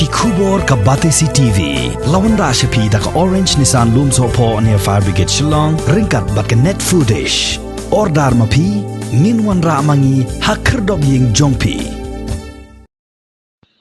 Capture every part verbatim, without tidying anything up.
Khubor ka Batesi T V. La wanrah sha phi da ka Orange Nissan Lumsohphoh near Fire Brigade Shillong, ryngkat bad ka Net Foodish. Order ma phi, ngin wanrah ma ngi ha khyrdop ïing jong phi.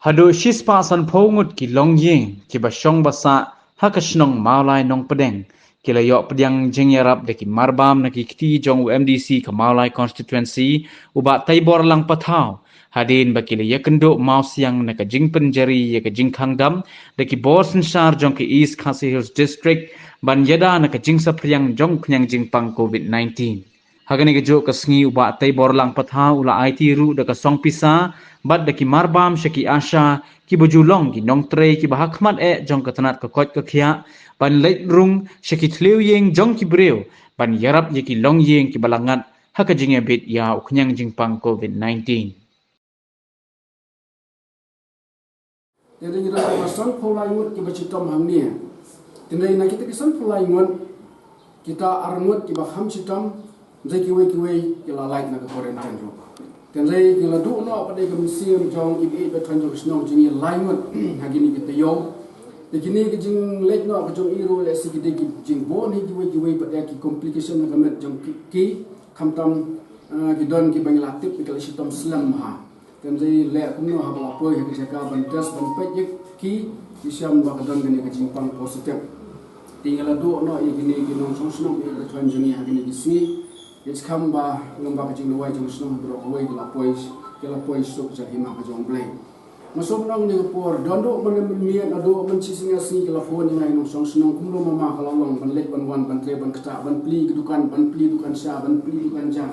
Haduh shispah sanphew ngut ki longïing kiba shong ba sah ha ka shnong Mawlai Nongpdeng ki la ïoh pdiang jingïarap da ki marbam na ki kti jong u M D C ka Mawlai constituency, u Bah Teibor Langpathaw, hadien ba ki la ïakynduh mawsiang na ka jingpynjari ïa ka jingkhang dam da ki bor synshar jong ka East Khasi Hills District ban ïada na ka jingsaphriang jong khñiang jingpang covid nineteen. Ha kane kajuh ka sngi u Bah Teibor Langpathaw u la aiti ruh da ka song pisa bad da ki marbam sha ki ASHA kiba ju long ki nongtrei kiba ha khmat eh jong ka tnat ka koit ka khiah ban leit rung sha ki thliew ïing jong ki briew ban ïarap ïa ki longïing kiba la ngat ha ka jingïabit ïa u khñiang jingpang covid nineteen. Te dei ngi don ba sanphew lai ngut kiba shitom hangne. Te dei na kita ki sanphew lai ngut, kita ar ngut kiba kham shitom, dei kiwei kiwei ki la lait na ka quarantine ruh. Te dei ngi la duh noh pat dei ka mynsiem jong i ba i ba thon jong ka shnong jong ngi lai ngut ha kine ki taïew. Te kine ki jingleit noh ka jong i ruh lehse ki dei ki jingbun hi kiwei kiwei pat dei ki complication na ka met jong ki, ki khamtam, eh, ki don kiba ngi la tip ki la shitom slem ha. Te dei leh kumno haba la poi ha ka jaka ban test ban peit ïa ki, ki shem ba ka don kane ka jingpang positive. Te ngi la duh noh ïa kine ki nongshong shnong ïa ka thon jong ngi ha kine ki sngi. Ïa ki kham ba long ba ka jingduwai jong shnong baroh kawei ki la poi, ki la poi suk sha hima ka jong Blei. Nga sngewbha ngi ka por don duh man mynmiet naduh man shi sngi sngi ki la phone ïa ngi nongshong shnong kumno mama ka la long ban leit ban wan ban trei ban ktah ban plie ki dukan ban plie dukan sha ban plie dukan ja.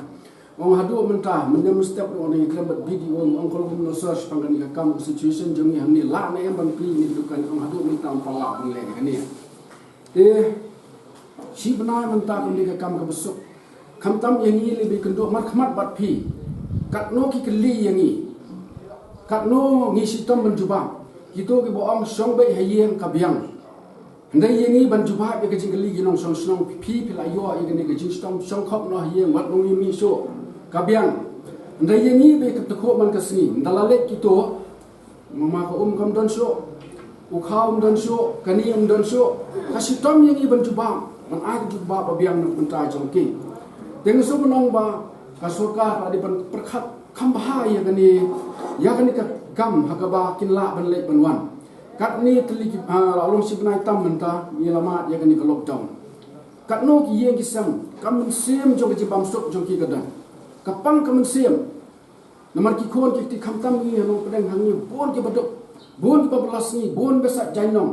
Ong haduh mynta, mynne mynstep ong ngi khlem bad B D O ong kol kumno search pang kane ka kam ka situation jong ngi hangne lah ne em ban plie ne dukan ong haduh mynta ong pala ban leh kane. Te shi bnai mynta kane ka kam ka besuk. Khamtam ïa ngi lei ba kynduh markhmat bad phi. Katno ki kylli ïa ngi. Katno ngi shitom ban jubab. Kito kiba ong shong beit ha ïing ka biang. Hynrei ïa ngi ban jubab ïa ka jingkylli ki nongshong shnong phi phi la ïoh ïa kane ka jingshitom shong khop noh ïing wat nong ïa mih shuh ka biang. Hynrei ïa ngi ba ka tykhuh man ka sngi ynda la leit kito mama ka um kam don shuh u kha um don shuh kane um don shuh ka shitom ïa ngi ban jubab ban ai ka jubab ba biang na ka bynta jong ki. Te nga sngewbha nong ba ka sorkar la dei ban pyrkhat kham bha ïa kane ïa kane ka kam ha kaba kin lah ban leit ban wan. Katne tylli ki, ah, la long shi bnai tam mynta ngi la mad ïa kane ka lockdown. Katno ki ïing ki sem ka mynsiem jong ka jingbamsuk jong ki ka don. Ka pang ka mynsiem. Namar ki khun ki kti khamtam ngi ha Nongpdeng hangne bun kiba duk, bun kiba bylla sngi, bun ba sah jaiñnong,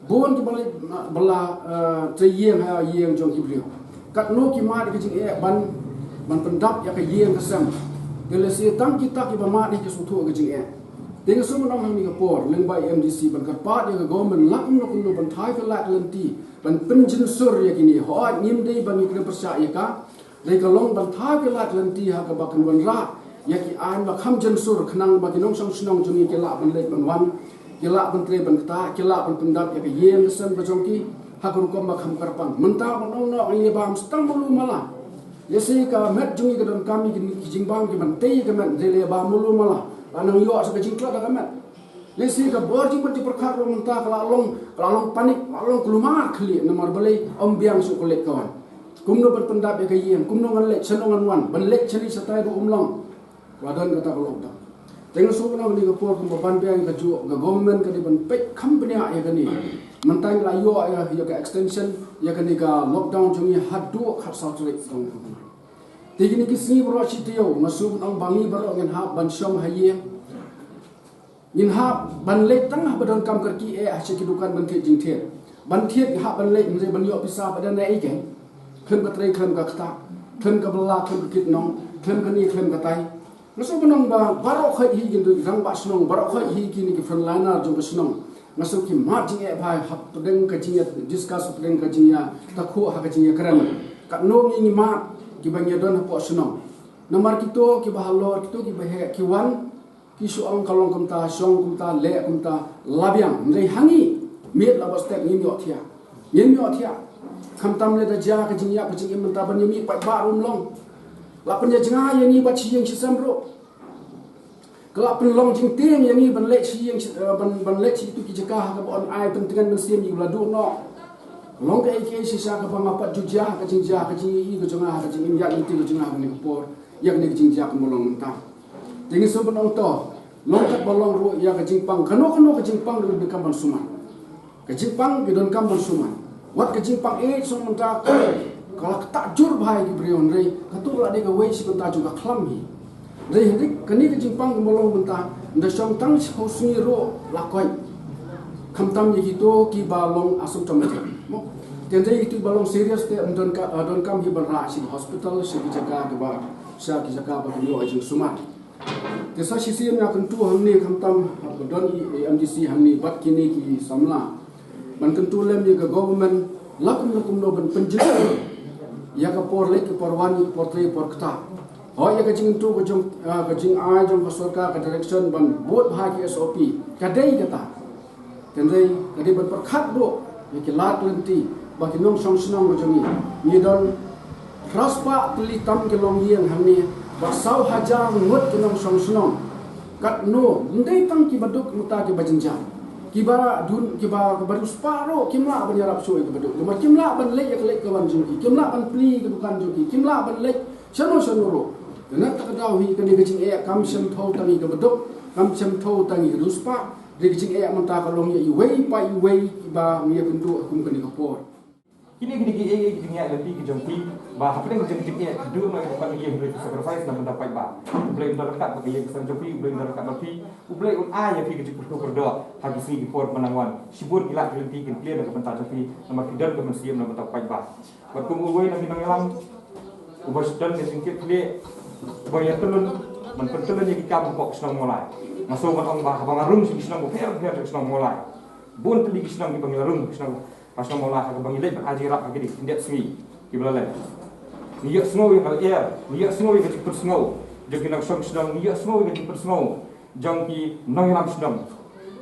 bun kiba leit, ah, bylla, ah, trei ïing ha ïing jong ki briew. Katno ki mad ïa ka jingeh ban, ban pyndap ïa ka ïing ka sem. Te lehse tang kita kiba mad ïa ki sngewthuh ïa ka jingeh. Te nga sngewbha nong hangne ka por lyngba i M D C ban kyrpad ïa ka government lah kumno kumno ban thai phi lad lynti ban pynjynsur ïa kine. Hooid ngim dei ba ngi kren pyrshah ïa ka. Dei ka long ban thai phi lad lynti ha kaba kan wanrah ïa ki aiñ ba kham jynsur khnang ba ki nongshong shnong jong ngi ki lah ban leit ban wan, ki lah ban trei ban ktah, ki lah ban pyndap ïa ka ïing ka sem ka jong ki ha ka rukom ba kham kyrpang. Mynta ba nong noh ïa ba mstang malu mala. Lehse ka met jong ngi ka donkam ïa ki jingbam ki ban tei ïa ka met, dei leh ba malu mala. Ba nang ïoh sa ka jingtlot da ka met. Lehse ka bor jingmut jingpyrkhat ruh mynta ka la long, ka la long panik, ka la long kulmar khlieh namar balei ym biang shuh ka leit ka wan. Kumno ban pyndap ïa ka ïing, kumno ngan leit, shano ngan wan, ban leit shane shatai ruh ym long. Ka la don kata ka lockdown. Te nga sngewbha nong kane ka por kumba ban biang ïa kajuh ka government ka dei ban peit kham bniah ïa kane. Mynta ngi la ïoh ïa, ïa ka extension ïa kane ka lockdown jong ngi haduh khatsaw tarik jong u bnai. Te kine ki sngi baroh shi taïew nga sngewbha nong ba ngi baroh ngin hap ban shong ha ïing. Ngin hap ban leit tang haba donkam kyrkieh ha sha ki dukan ban thied jingthied. Ban thied hap ban leit hynrei ban ïoh pisa ba dang na ei keiñ. Khlem ka trei khlem ka ktah, khlem ka bylla khlem ka kit nong, khlem kane khlem katai. Nga sngewbha nong ba baroh khoit hi ki rangbah shnong, baroh khoit hi kine ki frontliner jong ka shnong. Nga sngew ki mad jingeh bha hapdeng ka jingïa discuss hapdeng ka jingïa takhuh ha ka jingïakren. Katno ngi ngi mad kiba ngi don hapoh shnong. Namar kito kiba halor, kito kiba heh, ki wan, ki shu ong ka long kumta, shong kumta, leh kumta, la biang, hynrei ha ngi, miet la bad step ngim ïoh thiah. Ngim ïoh thiah. Khamtam leh da jia ka jingïap ka jingim mynta ban ïa mih paidbah ruh ym long. La pynïajngai ïa ngi bad shi ïing shi sem ruh. Ka la pynlong jingtieng ïa ngi ban leit sha ïing, eh, ban, ban leit sha kitu ki jaka ha kaba yn ai pyntngen mynsiem ïa kiba la duh noh. Long kaei kaei shisha kaba nga pat ju jia, ka jingjia, ka jingïohi ka jong nga, ka jingim ïa ngi te ka jong nga ha kane ka por, ïa kane ka jingjia kaba long mynta. Te ngi sngewbha ban ong to, long katba long ruh ïa ka jingpang, kano kano ka jingpang ruh ka donkam ban sumar. Ka jingpang ka donkam ban sumar. Wat ka jingpang eh song mynta ka, ka la ktah jur bha ïa ki briew, hynrei kato ka la dei kawei shi bynta jong ka khlam hi. Hynrei hynrei kane ka jingpang kaba long mynta, ynda shong tang shi phew sngi ruh la koit. Khamtam ïa kito kiba long asymptomatic. Mo. Te hynrei kito kiba long serious te ym don ka, eh, donkam hi ban rah sha ki hospital, sha ki jaka kiba, sha ki jaka ba kin ïoh jingsumar. Te sa shisien nga kyntu hangne khamtam haba don i, i M D C hangne bad kine ki samla. Ban kyntu lem ïa ka government la kum la kumno ban pynjynjar ïa ka por leit, ka por wan, ka por trei, ka por ktah. Hooid, ïa ka jingkyntu ka jong, ah, ka jingai jong ka sorkar, ka direction ban bud bha ki S O P ka dei kata. Hynrei ka dei ban pyrkhat ruh ïa ki lad lynti ba ki nongshong shnong ka jong ngi. Ngi don phra spah tylli tam ki longïing hangne bad saw hajar ngut ki nongshong shnong. Katno, ym dei tang kiba duk, mynta kiba jynjar. Kiba dun, kiba, kiba riewspah ruh kim lah ban ïarap shuh ïa kiba duk. Namar kim lah ban leit ïa ka leit ka wan jong ki, kim lah ban plie ïa ka dukan jong ki, kim lah ban leit shano shano ruh. Te na kata ka daw hi kane ka jingeh kam shym thew tang ïa kaba duk, kam shym thew tang ïa ka riewspah. Dei ka jingeh mynta ka long ïa iwei pa iwei kiba ngi ïakynduh ha kum kane ka por. Kine ki dei ki, eh, ki jingeh lynti ki jong phi ba hapdeng ka jingeh ki duh noh ïa ka ïing, hynrei ki sacrifice na bynta paidbah. U Blei un don ryngkat bad ka ïing ka sem jong phi, U Blei un don ryngkat bad phi, U Blei un ai ïa phi ka jingpyrthuh pyrdor ha ki sngi ki por ban nang wan. Shibun ki lad ki lynti kin plie na ka bynta jong phi namar phi don ka mynsiem na bynta paidbah. Bad kum uwei na ki nongïalam uba don ka jingkitkhlieh, uba ïatylli ban pyntylli ïa ki kam hapoh ka shnong Mawlai. Nga sngew ban ong ba haba nga rung sha ki shnong bapher bapher jong ka shnong Mawlai, bun tylli ki shnong kiba ngi la rung, ki shnong ha shnong Mawlai ha kaba ngi leit ban ai jingïarap ha kine ki khyndiat sngi kiba la leit. Ngi ïohsngew ïa ka lyer, ngi ïohsngew ïa ka jingpynsngew jong ki nongshong shnong, ngi ïohsngew ïa ka jingpynsngew jong ki nongïalam shnong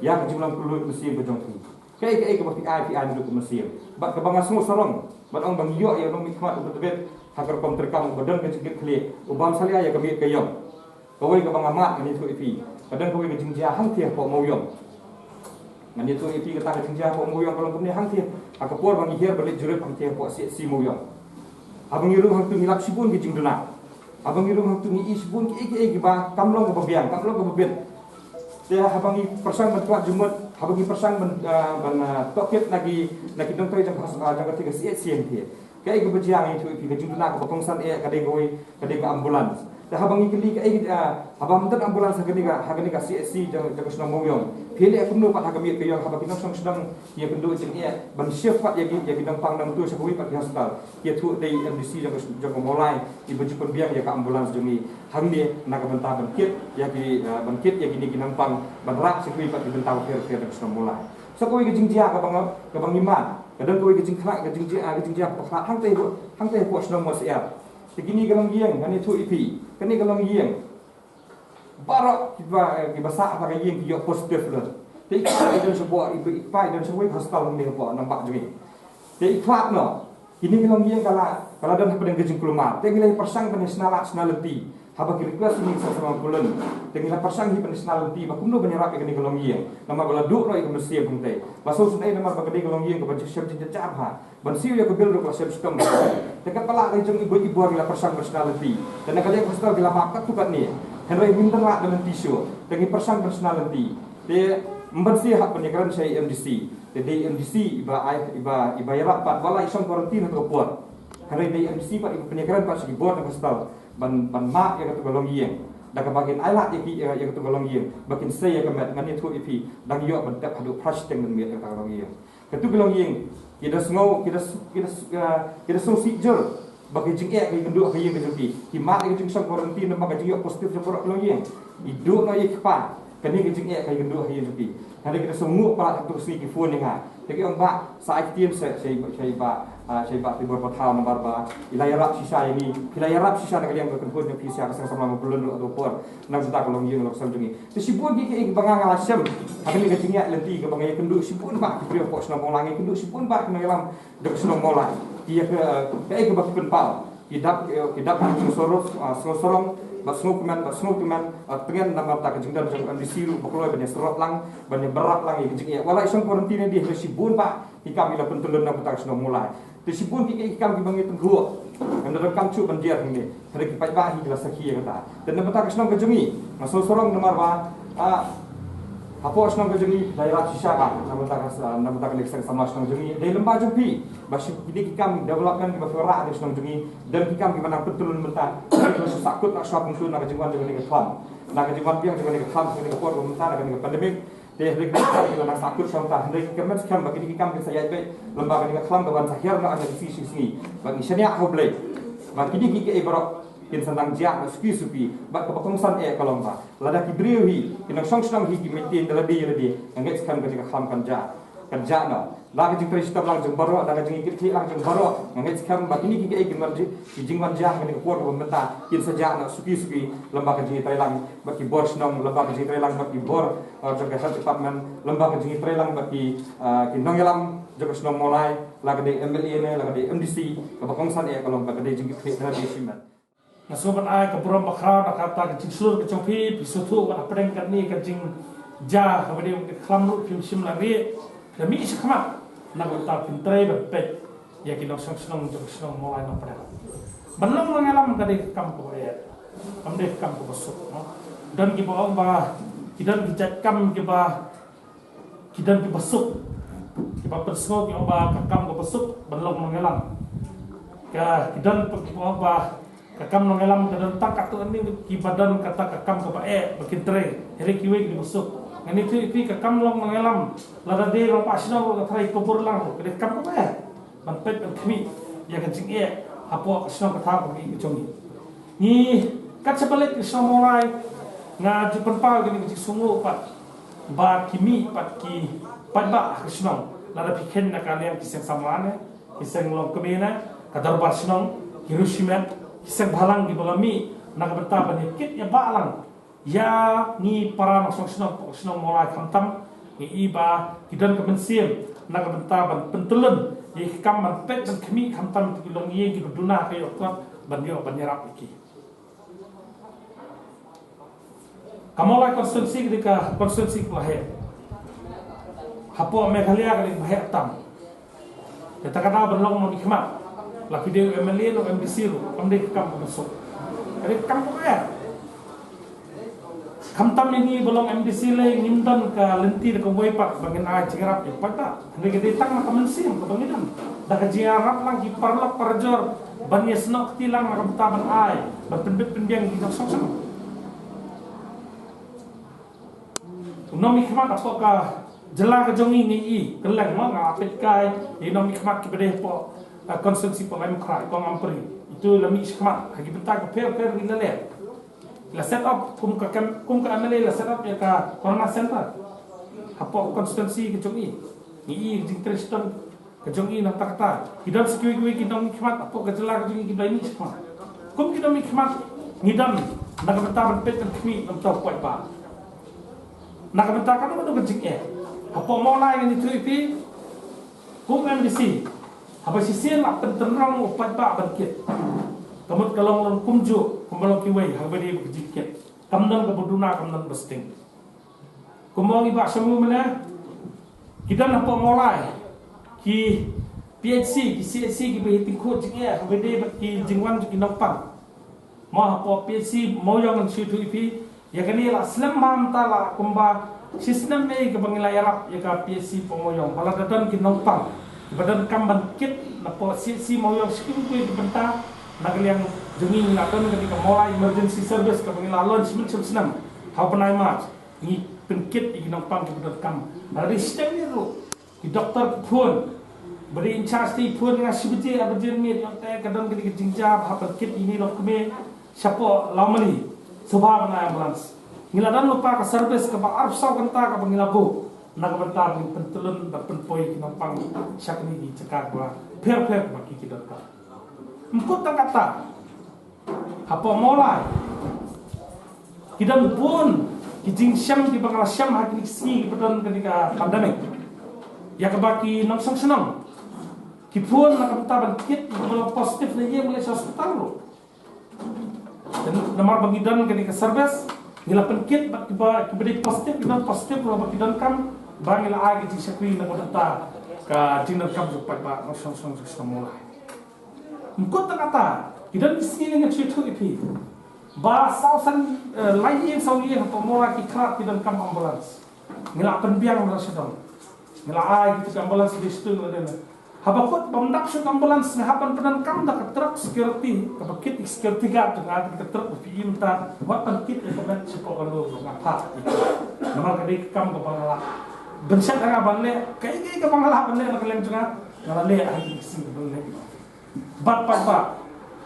ïa ka jinglong kylluid mynsiem ka jong ki. Kaei kaei kaba phi ai, phi ai naduh ka mynsiem. Bad kaba nga sngew sarong ban ong ba ngi ïoh ïa u nongmihkhmat uba tbit ha ka rukom treikam, uba don ka jingkitkhlieh, u bym salia ïa ka miet ka ïong. Kawei kaba nga mad ngan ïathuh ïa phi, ka don kawei ka jingjia hangtei hapoh Mawïong. Ngan ïathuh ïa phi kata ka jingjia hapoh Mawïong ka long kumne. Hangtei ha ka por ba ngi hiar ban leit jurip hangtei hapoh C H C Mawïong, haba ngi rung hangtu ngi lap shibun ki jingduna. Haba ngi rung hangtu ngi ïohi shibun kiei kiei kiba kam long kaba biang, kam long kaba bit. Te haba ngi pyrshang ban kwah jingmut, haba ngi pyrshang ban, ah, ban, ah, tohkit na ki, na ki nongtrei jong ka, ah, jong ka, ka C H C hangtei. Kaei kaba jia ngi ïathuh ïa phi, ka jingduna kaba kongsan eh ka dei kawei, ka dei ka ambulance. Te haba ngi kylli kaei, ah, haba ym don ambulance ha kane ka, ha kane ka C H C jong, jong ka shnong Mawïong, phi leh kumno pat ha ka miet ka ïong haba ki nongshong shnong ki ïakynduh jingeh ban shift pat ïa ki, ïa ki nongpang nongtuh sha kawei pat ki hospital? Ki ïathuh dei M D C jong ka, jong ka Mawlai iba ju pynbiang ïa ka ambulance jong ngi hangne na ka bynta ban kit ïa ki, ah, ban kit ïa kine ki nongpang ban rah sha kawei pat ki bynta bapher bapher jong ka shnong Mawlai. Sa kawei ka jingjia kaba nga, kaba ngi mad, ka don kawei ka jingkhlad, ka jingjia, ka jingjia kaba khlad hangtei, hangtei hapoh shnong Mawsyiar. Te kine ka longïing ngan ïathuh ïa phi, kane ka longïing baroh kiba, eh, kiba sah ha ka ïing ki ïoh positive lut. Te i kpa i don shapoh, i kpa i don shapoh hospital hangne hapoh nongbah jong ngi. Te i khlad noh. Kine ki longïing ka la, ka la don hapdeng ka jingkulmar. Te ngi la pyrshang ban ïa shna lad shna lynti. Haba ki request ïa ngi ki seng samla Mawpyllun, te ngi la pyrshang hi ban ïa shna lynti ba kumno ban ïarap ïa kane ka longïing. Namar ba la duh noh ïa ka mynsiem hangtei. Ba sngewsynei namar ba kane ka longïing kaba jingshim jingjynjar bha. Ban siew ïa ka bill ruh ka la shem shitom. Te katba lah ka jong i bor i bor ngi la pyrshang ban shna lynti. Te na ka liang ka hospital ki la map katto katne. Hynrei ngim don lad da lynti shuh. Te ngi pyrshang ban shna lynti. Te ym ban siew hap ban ïakren sha i M D C. Te dei i M D C iba ai, iba, iba ïarap pat, wat la i shong quarantine ha kato ka por. Hynrei dei i M D C pat iba pynïakren pat sha ki bor jong ka hospital ban, ban map ïa kato ka longïing. Da kaba kin ai lad ïa ki, ïa, ïa kato ka longïing ba kin sei ïa ka met. Ngan ïathuh ïa phi, dang ïoh ban tep haduh phra shiteng ban miet ïa kata ka longïing. Kato ka longïing, ki da sngew, ki da s-, ki da s-, ah, ki da sngewsih jur ba ka jingeh ka ïakynduh ha ka ïing ka jong ki. Ki mad ïa ka jingshong quarantine namar ka jingïoh positive jong baroh ka longïing. I duh noh ïa i kpa, kane ka jingeh ka ïakynduh ha ka ïing jong ki. Hynrei ki da sngewnguh palat ha kato ka sngi ki phone ïa nga. Te ki ong, Bah, sa ai ktien sha, sha i, sha i Bah, ah, sha i Bah Tibor Pathaw namar ba i la ïarap shisha ïa ngi. Phi la ïarap shisha na ka liang ka kynhun jong phi sha ka seng samla Mawpyllun ruh ha kato ka por. Nangta ka longïing la ka seng jong ngi. Te shibun ki, ki, kiba nga, nga la shem ha kane ka jingeh lynti kaba nga ïakynduh, shibun bah ki briew hapoh shnong Mawlai, nga ïakynduh shibun bah ki nongïalam jong ka shnong Mawlai. Ki ïa ka, kaei kaba ki pynpaw. Ki dap, ki dap ki sngewsarong, ah, sngewsarong, bad sngewkmen, bad sngewkmen, ah, tngen namar ta ka jingdon jong M D C ruh ba kloi ban ïa srot lang, ban ïa byrap lang ïa ka jingeh. Wat la i shong quarantine de, hynrei shibun bah ki kam ki la pyntyllun na ka bynta ka shnong Mawlai. Te shibun ki, ki kam kiba ngi tynjuh. Ngam da donkam shuh ban jer hangne. Hynrei ki paidbah hi ki la sakhi ïa kata. Te na ka bynta ka shnong ka jong ngi, nga sngewsarong namar ba, ah, hapoh shnong ka jong ngi, da ïarap shisha ba, na ka bynta ka, na ka bynta kane ka seng samla shnong jong ngi, dei lyngba jong phi ba shi kine ki kam development kiba phi wanrah ha shnong jong ngi, don ki kam kiba nang pyntyllun mynta. Ki sahkut na ka shuwa pyntyllun na ka jingwan jong kane ka khlam, na ka jingwan biang jong kane ka khlam, kane ka por ba mynta na kane ka pandemic. Te hynrei ki kam kiba nang sahkut sha mynta, hynrei ki kyrmen skhem ba kine ki kam kin sa ïaid beit lyngba kane ka khlam kaban sa hiar noh ha ki sngi shi sngi. Ba ngi shaniah ha U Blei ba kine ki kaei baroh kin sa nang jia suki suki. Bad kaba kongsan eh ka long ba lada ki briew hi, ki nongshong shnong hi ki maintain da lade ïa lade, nga ngeit skhem kane ka khlam kan jia, kan jia noh. Da ka jingtrei shitom lang jong baroh, da ka jingkitkhlieh lang jong baroh, nga ngeit skhem ba kine ki kaei kin wan ji, ki jingwan jia ha kane ka por kaba mynta kin sa jia noh suki suki, lyngba ka jingïatreilang bad ki bor shnong, lyngba ka jingïatreilang bad ki bor, uh, jong ka health department, lyngba ka jingïatreilang bad ki, uh, ki nongïalam jong ka shnong Mawlai, la ka dei M L A ne, la ka dei M D C, kaba kongsan eh ka long ba ka dei jingkitkhlieh da lade shimet. Nga sngewbha ban ai ka burom bakhraw na kata ka jingshlur ka jong phi, phi sngewthuh wat hapdeng kane ka jingjia kaba dei ka khlam ruh phim shym la rieh, da mih shakhmat na ka bynta phin trei ban peit ïa ki nongshong shnong jong ka shnong Mawlai Nongpdeng. Ban long nongïalam ka dei ka kam kaba eh, kam dei ka kam kaba suk, no? Don kiba ong ba ki don ki jait kam kiba ki don kiba suk, kiba pynsngew ki ong ba ka kam kaba suk ban long nongïalam. Ka, ki don kiba ong ba ka kam nongïalam ka don tang katto katne kiba don kata ka kam kaba eh ba kin trei. Hynrei kiwei kiba suk. Ngan ïathuh ïa phi, ka kam long nongïalam, lada dei rangbah shnong ruh ka tharai ka bor lang ruh, ka dei ka kam kaba eh ban peit ban khmih ïa ka jingeh hapoh ka shnong ka thaw kaba ïeit ka jong ngi. Ngi kat shaba leit ka shnong Mawlai, nga ju pynpaw ïa kane ka jingsngewnguh pat ba ki mih pat ki paidbah ha ka shnong, lada phi kheiñ na ka liang ki seng samla ne, ki seng longkmie ne, ka dorbar shnong, ki riew shimet, ki seng bhalang kiba la mih na ka bynta ban ïa kit ïa bah lang ïa ngi para nongshong shnong, shnong Mawlai khamtam. Ngi i ba ki don ka mynsiem na ka bynta ban pyntyllun ïa ki kam ban peit ban khmih, khamtam ki longïing kiba duna ha ka ïoh kot ban ïoh ban ïarap ïa ki. Ka Mawlai constituency ka dei ka constituency kaba heh. Hapoh Meghalaya ka dei kaba heh tam. Kata ka daw ban long nongmihkhmat, la phi dei u M L A ne u M D C ruh, kam dei ka kam kaba suk. Ka dei ka kam kaba eh. Khamtam ïa ngi ba long M D C lei ngim don ka lynti da kawei pat ba ngin ai jingïarap ïa ki paidbah. Hynrei ka dei tang na ka mynsiem kaba ngi don da ka jingïarap lang ki paralok parajor ban ïasnoh kti lang na ka bynta ban ai, ban pynbit pynbiang ïa ki nongshong shnong. U nongmihkhmat hapoh ka jylla ka jong ngi, ngi i kylleng mo, nga peit kai ïa u nongmihkhmat kiba dei hapoh, eh, constituency hapoh Laitumkhrah, Kong Ampareen. Itu la mih shakhmat ha ki bynta kiba pher pher ngi la leh. La set up kum ka kem, kum ka M L A la set up ïa ka corona center hapoh constituency ka jong i. Ngi i ka jingtrei shitom ka jong i na kata kata. Ki don sa kiwei kiwei ki nongmihkhmat hapoh ka jylla ka jong i kiba la mih shakhmat. Kum ki nongmihkhmat ngi don na ka bynta ban peit ban khmih na ka bynta u paidbah, na ka bynta kano kano ka jingeh. Hapoh Mawlai ngan ïathuh ïa phi, kum M D C, haba shisien la pyntynrong u paidbah ban kit, ka mut ka long long kumjuh kumba long kiwei haba dei ba ka jingkit. Kam don kaba duna, kam don ba sting. Kumba ong i Bah Shangu mynne, ki don hapoh Mawlai ki P H C, ki C H C kiba ïa tyngkhuh jingeh haba dei bad ki jingwan jong ki nongpang. Mo, hapoh P H C Mawïong ngan shu ïathuh ïa phi, ïa kane la slem bha mynta, la kumba shi snem ei kaba ngi la ïarap ïa ka P H C hapoh Mawïong. Ba lada don ki nongpang kiba donkam ban kit napoh C H C Mawïong, shi kiwei ki bynta, na ka liang jong ngi ngi la don kane ka Mawlai Emergency Service kaba ngi la launch mynshem snem ha u bnai March. Ngi pynkit ïa ki nongpang kiba donkam. Lada dei shiteng miet ruh, ki doktor ki phone, ba dei in charge te i phone ïa nga shi baje, ar baje miet, ïoh te ka don kane ka jingjia ba hap pynkit ïa ine i longkmie shapoh Lawmali, sngewbha ban ai ambulance. Ngi la don lypa ka service kaba arphew saw kynta kaba ngi la buh na ka bynta ban pyntyllun bad pynpoi ïa ki nongpang sha kine ki jaka ba pher pher ba ki, ki donkam. Ym kut tang kata, hapoh Mawlai ki don bun ki jingshem kiba nga la shem ha kine ki sngi kiba don kane ka pandemic ïa kaba ki nongshong shnong Ki phone na ka bynta ban kit ïa kiba long positive na ïing ban leit sha hospital ruh. Namar ba ngi don kane ka service, ngi la pynkit bad kiba, kiba dei positive, ki don positive ruh ba ki donkam, ba ngi la ai ka jingshakri na ka bynta ka jingdonkam jong u paidbah nongshong shnong jong shnong Mawlai. Ym kut tang kata, ki don ki sngi ngan shu ïathuh ïa phi ba saw san, eh, lai ïing saw ïing hapoh Mawlai ki khlad ki donkam ambulance. Ngi la pynbiang na sha dong. Ngi la ai kito ki ambulance dei sha dong la dei na. Haba kut bym dap shuh ka ambulance nga hap ban pyndonkam da ka truk security, kaba kit ïa ki security guard jong nga, ka truk ba phi i mynta, wat ban kit ïa ka met shapoh ka lum nga phah. Namar ka dei ka kam kaba nga lah. Ban shet ha nga ban leh, kaei kaei kaba nga lah ban leh na ka liang jong nga, nga la leh ha ki sngi kaba la leh. Bad paidbah,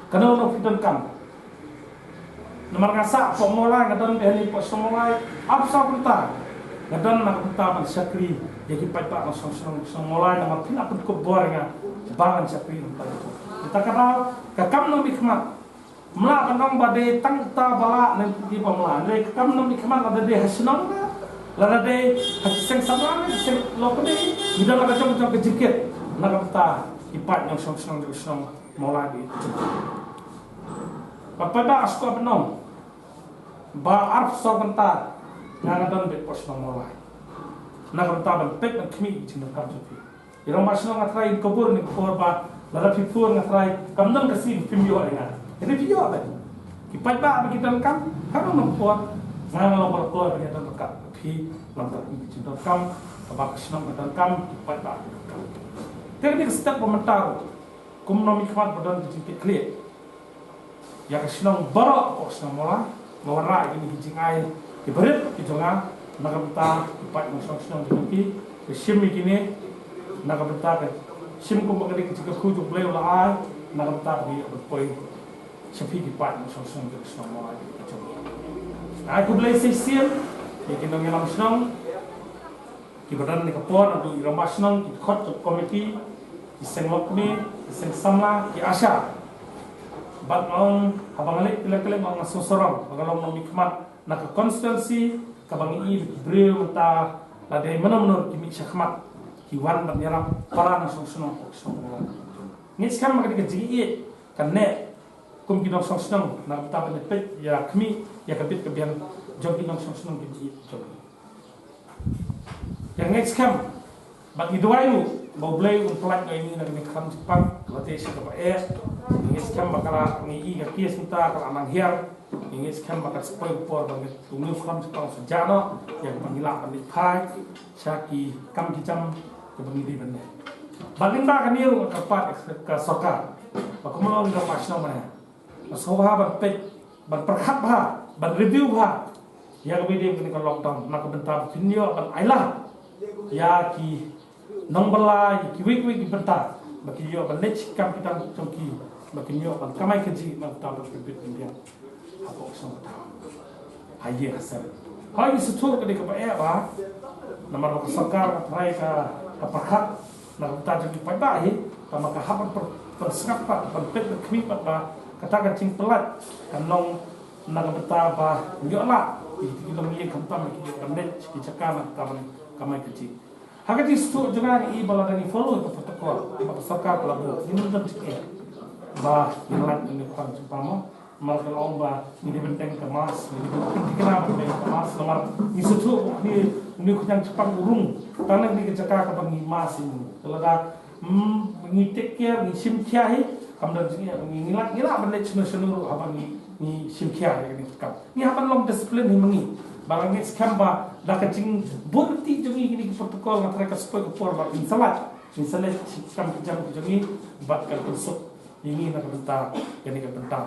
kano kano phi donkam. Namar nga sah hapoh Mawlai, nga don beit hangne hapoh shnong Mawlai arphew saw kynta. Nga don na ka bynta ban shakri ïa ki paidbah nongshong shnong, shnong Mawlai, namar phin ap pynkup bor ïa nga ba ngan shakri ïa ki paidbah. Kata ka daw, ka kam nongmihkhmat, ym lah ban ong ba dei tang uta ba lah ne uta ba ym lah. Dei ka kam nongmihkhmat, lada dei ha shnong ne, lada dei ha ki seng samla ne, ki seng lok ne, ngi don la ka jong jong ka jingkit na ka bynta ki paid nongshong shnong jong shnong Mawlai. Bad paidbah, nga sngewbha ban ong ba arphew saw kynta nga, nga don beit hapoh shnong Mawlai na ka bynta ban peit ban khmih ïa ki jingdonkam jong phi. I rangbah shnong nga tharai, in khublei, in khublei ba lada phi phone nga tharai kam don ka sien phim ïoh ïa nga. Hynrei phi ïoh beit. Ki paidbah ba ki donkam, kano kano ka por nga, nga long ba la kloi ban ïadon ryngkat bad phi na ka bynta ki jingdonkam kaba ka shnong ka donkam, ki paidbah ki donkam. Te kane ka step ba mynta ruh, kum u nongmihkhmat ba don ka jingkitkhlieh ïa ka shnong baroh, ka shnong Mawlai, nga wanrah ïa kine ki jingai kiba rit ki jong nga na ka bynta ki paid nongshong shnong jong ki. Ka shim ïa kine na ka bynta, ka shim kumba ka dei ka jingkyrkhu jong U Blei u la ai na ka bynta ba ngi ïoh ban poi sha phi ki paid nongshong shnong jong ka shnong Mawlai ki jong. Ai khublei shisien ïa ki nongïalam shnong kiba don ha kane ka por, naduh i rangbah shnong, ki dkhot jong ka komiti, ki seng lok ne, ki seng samla, ki ASHA. Bad nga ong haba nga leit kylleng kylleng, nga ong nga sngewsarong ba nga long nongmihkhmat na ka constituency kaba ngi i ba ki briew mynta, la dei mano mano ki mih shakhmat, ki wan ban ïarap para nongshong shnong, nongshong shnong. Ngi skhem ba ka dei ka jingïeit kane kum ki nongshong shnong na ka bynta ban ïa peit ïa khmih ïa ka bit ka biang jong ki nongshong shnong, ki jingïeit jong ki. Ïa, ngi skhem bad ngi duwai ruh ba U Blei un pyllait ïa ngi na kane ka khlam jingpang, lada sha kaba eh. Ngi skhem ba ka la, ngi i ka case mynta ka la nang hiar. Ngi skhem ba ka sa poi ka por ba ngi, une u khlam jingpang sa jah noh ïa kaba ngi lah ban leit phai sha ki kam ki jam kaba ngi dei ban leh. Bad lyngba kane ruh nga kyrpad ka sorkar ba kumno ngi, ka rangbah shnong mynta, nga sngewbha ban peit, ban pyrkhat bha, ban review bha ïa kaba ïadei bad kane ka lockdown na ka bynta ba kin ïoh ban ailad ïa ki nongbylla, ïa kiwei kiwei ki bynta ba kin ïoh ban leit sha ki kam ki jam jong ki, ba kin ïoh ban kamai kajih na ka bynta ba kin bit kin biang hapoh ka shnong ka thaw, ha ïing ha sem. Hooid, ngi sngewthuh ka dei kaba eh bha, namar ba ka sorkar ka tharai ka, ka pyrkhat na ka bynta jong ki paidbah hi, tangba ka hap ban pyr-, pynsngap pat, ban peit ban khmih pat ba kata ka jingpyllait kan long na ka bynta ba ïoh lah ïa ki longïing khamtam, ki ïoh ban leit sha ki jaka na ka bynta ban kamai kajih. Ha ka jingsngewthuh jong nga, ngi i ba lada ngi follow ïa ka protocol ba ka sorkar ka la buh, ngim don jingeh ba ngin lait na ka bynta jong pama. Namar ka long ba ngi dei ban teng ka mask, ngi dei ban teng ka mask, namar ngi sngewthuh ba une, une u khñiang jingpang u rung tang na kane ka jaka kaba ngi mask ïa ngi. Te lada, mm, ngi take care, ngi shim khia hi, kam don jingeh, ngi, ngi lah, ngi lah ban leit shano shano ruh haba ngi, ngi shim khia ïa kane ka kam. Ngi hap ban long discipline hi ma ngi. Ba ngi skhem ba da ka jingbud lynti jong ngi kine ki protocol, nga tharai ka sa poi ka por ba ngin sa lait, ngin sa leit sha ki kam ki jam ki jong ngi bad kan pynsuk ïa ngi na ka bynta kane ka bynta.